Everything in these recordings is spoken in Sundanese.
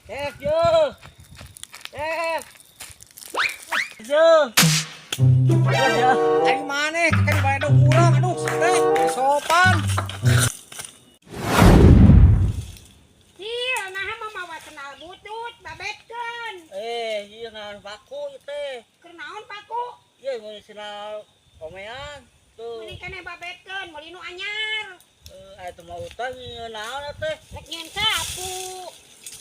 Cep yo. Cep. Yo. Ya. Ari maneh kan bae urang aduh teh sopan. Cil, nah mah mawa sendal butut, babetkeun. Eh, ieu naon paku ieu teh. Keur naon paku? Ieu mun sendal komean. Tuh. Mending keneh babetkeun, meuli nu anyar. Eh, aya teu mau utang ieu naon teh? Rek nyieun sapu.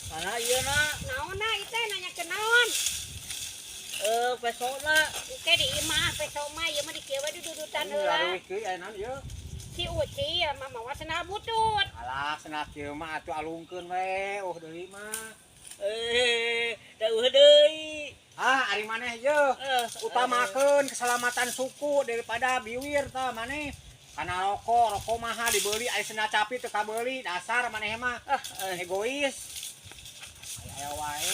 Mana ieu na? Naonna ieu teh nanyakeun naon? Eh, pesona. Oke di imah peso mah ieu mah di kieu we dududutan heula. Aduh kieu aya naon ieu? Si Uci ya mah mawa sendal butut. Alah sendal kieu mah atuh alungkeun we, oh deui mah. Eh, da eueuh deui. Ah, ari maneh ieu. Eh, Utamakeun keselamatan suku daripada biwir tah maneh. Kana rokok, rokok mahal dibeli, ari sendal capi teu kabeuli, dasar maneh mah. Ah, Egois. Aya wae.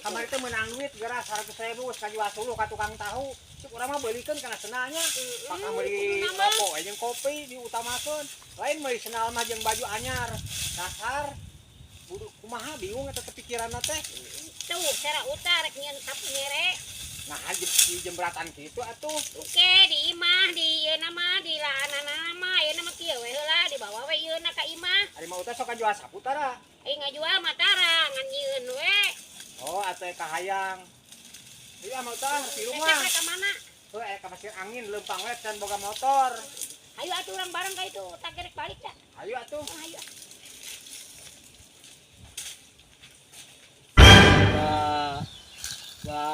Kamari teh meunang duit geura 100.000 geus kajual suluh ka tukang tahu. Cuk urang mah beulikeun kana sendalnya. Bakal meuli rokok we jeung kopi diutamakeun. Lain meuli sendal mah jeung baju anyar. Dasar budu kumaha bingung eta teh pikiranna teh. Tuh, cara utar rek nyieun sapu nyere. Nah, di jembratan kitu atuh. Oke, di imah, di ieu mah, di lahanana mah, ieu mah kieu we heula, dibawa we ieu ka imah. Ari mah teh sok kajual sapu tara. Ai ngajual mah tara, ngan nyieun we. Oh, atuh kahayang. Iya mah tah di rumah. Cecep rek ka mana? Heuh aya ka pasir angin leumpang we can boga motor. Ayo atuh urang bareng ka itu, tak gerek balik dah. Ayo atuh. Oh, ayo. Ba ba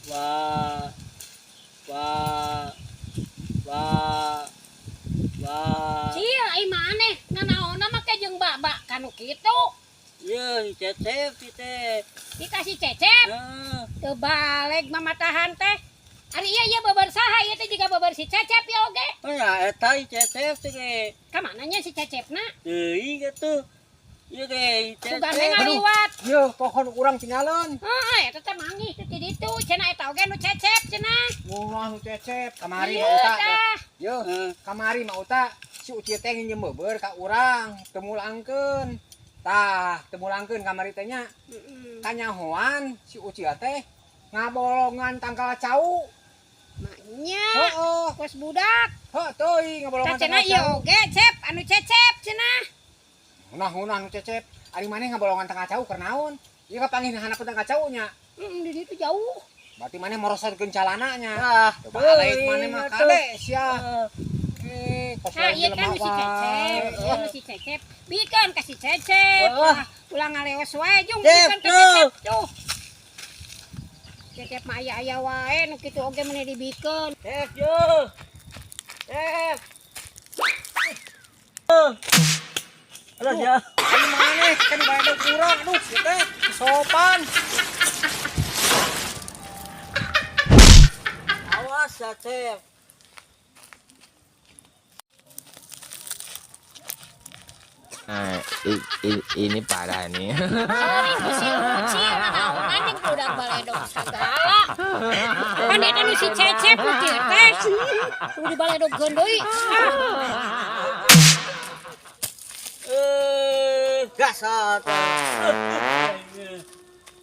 ba ba ba ba. Cil, ai maneh nanaonna mah ke jeung baba kanu kitu. Ieu Cecep ieu teh. Dikasih Cecep. Heeh. Teu baleg mamatahan teh. Ari ieu ieu beber saha ieu teh jiga beber si Cecep ya oge. Oh ya eta Cecep teh ge. Ka mananya si Cecepna? Teuing atuh. Ieu ge Cecep. Sugan we ngaliwat. Yeuh, pohon urang tinggalan. Heeh, eta teh manggih teh ti ditu. Cenah eta oge nu Cecep cenah. Ngulah nu Cecep kamari Ieu mah uta. tah. Yeuh, kamari mah uta si Uci teh nginjem beber ka urang, teu mulangkeun. Tah, teu mulangkeun kamari teh nya. Heeh. Kanyahoan si Uci teh ngabolongan tangkal cau. Maknya Heeh, kos budak. heuh teuing ngabolongan Tah cenah tangkal ieu cau. oge Cep anu Cecep cenah. Nah, nu Cecep. Ari maneh ngabolongan tangkal cau keur naon? Ieu kapanggih handapeun tangkal cau nya. Heeh, di ditu jauh. Berarti maneh morosotkeun calana nya. Ah, Coba balik maneh mah kade sia. Heeh. Eh, kos Nah, lain iya kan jelema nu si Cecep, wae. ieu nu si Cecep. Bikeun ka si Cecep. Oh. Ah, ulah ngaleos wae jung Cep, bikeun ka tuh. Cecep tuh. Cecep mah aya-aya wae nu kitu oge meni dibikeun. Cep yo. Cep. Alah ya. Ari maneh kan bae urang aduh sia teh sopan. Awas ya Cep. Nah, ini parah nih. Seuring ku si Uci naonan jeung budak baledog sagala. Pan eta nu si Cecep nu kieu teh. Kudu dibaledogkeun deui. Ah. Eh, gasat.